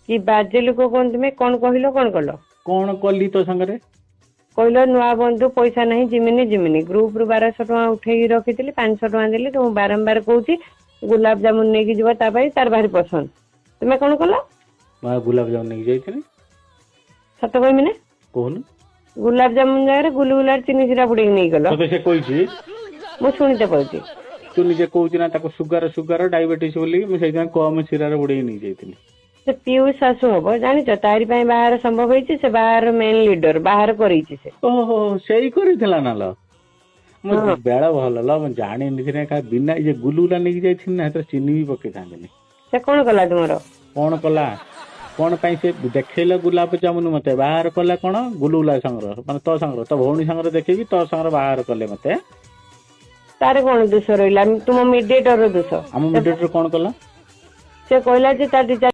କି ବାଜେ ଲୋକ କଣ ତୁମେ? କଣ କହିଲ, କଣ କଲ? କଣ କଲି ତୋ ସାଙ୍ଗରେ? କହିଲ ନୂଆ ବନ୍ଧୁ, ପଇସା ନାହିଁ, ଜିମିନି ଜିମିନି। ଗ୍ରୁପ ରୁ 1200 ଟଙ୍କା ଉଠେଇକି ରଖିଥିଲି, 500 ଟଙ୍କା ଦେଲି। ତମକୁ ବାରମ୍ବାର କହୁଛି ଗୋଲାପ ଜାମୁନ ନେଇକି ଯିବ ତା ପାଇଁ, ତାର ଭାରି ପସନ୍ଦ। ତୁମେ କଣ କଲ? ମୁଁ ଆଉ ଗୁଲାପ ଜାମୁନ ନେଇକି ଯାଇଥିଲି? ସତ କହିବି ନା? କହୁନୁ। ଗୁଲାପ ଜାମୁନ ଜାଗାରେ ଗୁଲୁଗୁଲାରେ ଚିନି ଶିରା ବୁଡେଇକି ନେଇଗଲ। ତତେ ସେ କହିଛି? ମୁଁ ଶୁଣିତେ ପାଉଛି। ତୁ ନିଜେ କହୁଛୁ ନା ତାକୁ ସୁଗାର ସୁଗାର ଡାଇବେଟିସ ବୋଲି, ମୁଁ ସେଇଥିପାଇଁ କମ ଶିରାରେ ବୁଡେଇକି ନେଇକି ଯାଇଥିଲି। ସେ ପିଉ ଶାଶୁ ହବ, ଜାଣିଛ? ତାରି ପାଇଁ ବାହାର ସମ୍ଭବ ହେଇଛି। ସେ ବାହାର ମେନ୍ ଲିଡର, ବାହାର କରେଇଛି ସେ। ଓହୋ, ସେଇ କରିଥିଲା ନା ଲୋ? ମୁଁ ହଁ। ବେଳ ଭଲ ଲୋ, ମୁଁ ଜାଣିନି କାହା ବିନା ଇଏ ଗୁଲୁଗୁଲା ନେଇକି ଯାଇଥିଲି ନା, ସେଥିରେ ଚିନି ବି ପକେଇଥାନ୍ତିନି। ସେ କଣ କଲା ତୁମର? କଣ କଲା? କଣ ପାଇଁ ସେ ଦେଖେଇଲା ଗୁଲାପ ଜାମୁନ ମତେ? ବାହାର କଲା କଣ ଗୁଲୁଗୁଲା ସାଙ୍ଗର, ମାନେ ତୋ ସାଙ୍ଗର, ତୋ ଭଉଣୀ ସାଙ୍ଗରେ ଦେଖେଇକି ତୋ ସାଙ୍ଗରେ ବାହାର କଲେ ମତେ। ତାର କଣ ଦୋଷ ରହିଲା? ତୁମ ମିଡିଏଟର ଦୋଷ। ଆମ ମିଡିଏଟର କଣ କଲା? ସେ କହିଲା ଯେ ତା ଦି